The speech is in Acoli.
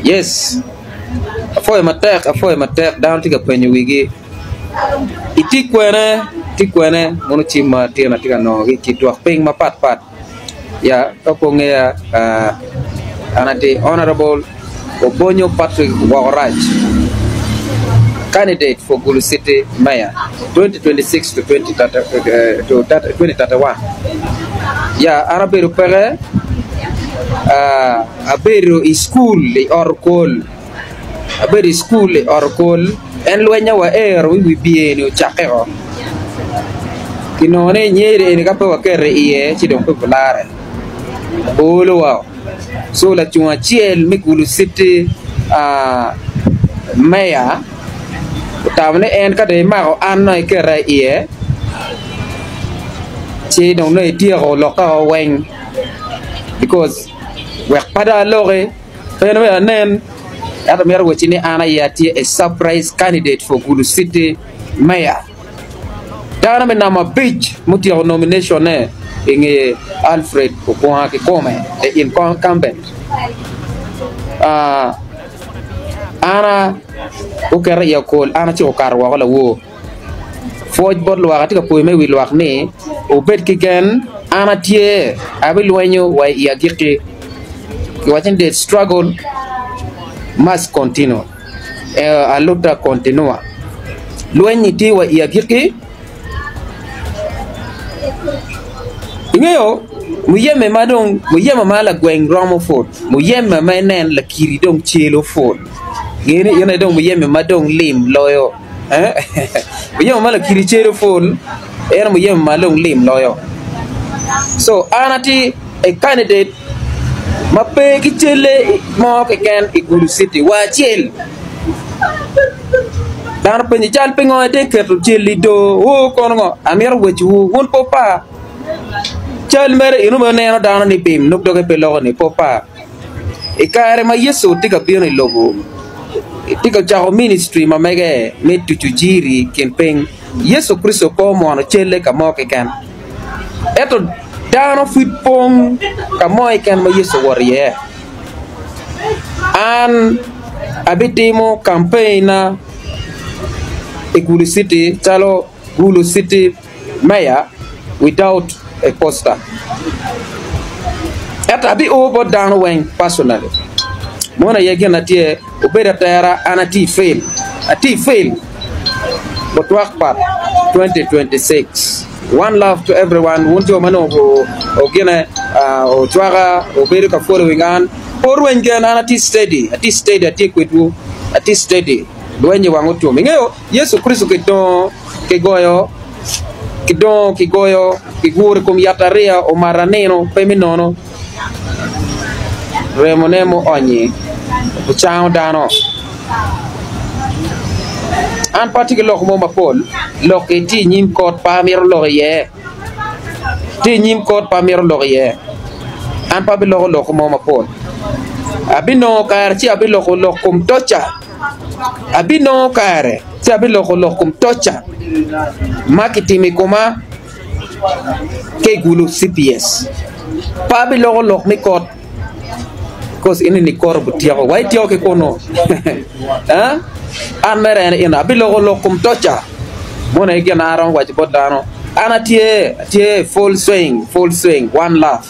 Yes, apwoyo matek, apwoyo matek, dano tye ka penyo wigi. Itye kwene, itye kwene mono cim ma tyen atye ka nongo ki i kin twak piny mapat pat. Ya, ka pe wungeya, an atye Honourable Obonyo Patrick Wokorac, candidate for Gulu City Mayor 2026 to 2031. Ya, an abedo peke, abedo i cukul i ot okol, abedo i cukul i ot okol, en lwenya wa ero i wi bye-ni ocakke-o. Kinongo ni nyeri eni ka pe waketo iye ci dong pe bulare, oolowa. Co lacung acel me Gulu City Meya otamo ni en ka dong imako an nongo iketa iye ci dong nongo ityeko lokke-o weng because wek pe dong aloki pe dong anen ento amito wacci ni an aye atye a surprise candidate for Gulu City Mayor. Dano me namba abic mutyeko nomination-ne i nge Alfred Okwonga kikome, the incumbent, Ana guketa i akol, an aciko kato woko lawor. Pwoc bot lwak, atye ka pwoyo me wi lwak ni wubed ki gen, an atye, abilwenyo wa i agikki. Kiwaco ni the struggle must continue. A luta continua. Lweny-nyi tye wa i agikki. Ingeyo, muyeme ma dong, muyeme ma lagweng romo pud, muyeme ma inen lakiri dong celo pud. Nge ni in aye dong muyeme ma dong lim loyo. Eh? Muyeme ma lakiri celo pud, en muyeme ma dong lim loyo. So, an atye a candidate ma pe ki celle mo keken i Gulu City wa acel. Dano penyo cal pingo itye keto cel i doo woo kono ngo amito wecowu wun pe wupar cal mere eno ma ineno dano ni bim nongo doge pe loko ni pe wupar. I kare ma Yecu tye ka bino i lobo tye ka cako ministry ma mege me tuco jiri i kin piny Yecu Kricito pe omwono celle ka mo keken. Ento dano pud pong ka mo keken ma Yecu owoto iye. An abitimo kampeina i Gulu City calo Gulu City Mayor without a poster. Ento abio bot dano weng personally. Mono aye gin na tye, wubed atera an atye i field, atye i field. Otwak pat 2026 One love to everyone wun jo ma nongo ogine ocwaka obedo ka following an pe wurweny gen an atye steady atye steady atye kwedwu atye steady lweny i wang otum ingeyo Yecu Kricito kidongo kigoyo kidongo kigoyo kiguro i kom yatariya omato anino pe me nono. Remone muonyi ocango dano. An pe atye ki lok mo mapol, lok-ki tye i nyim kot pe amito lok iye, tye i nyim kot pe amito lok iye. An pe abiloko lok mo mapol. Abinongo kare ci abiloko lok kom toca, abinongo kare ci abiloko lok kom toca ma kitimo i koma. Ki i gulu CPS pe abiloko lok me kot koz eni ni kot otyeko wa ityeko ki kunu an mere en eno abiloko lok kom toca mono aye gin ma aromo waco bot dano an atye atye full swing full swing one love.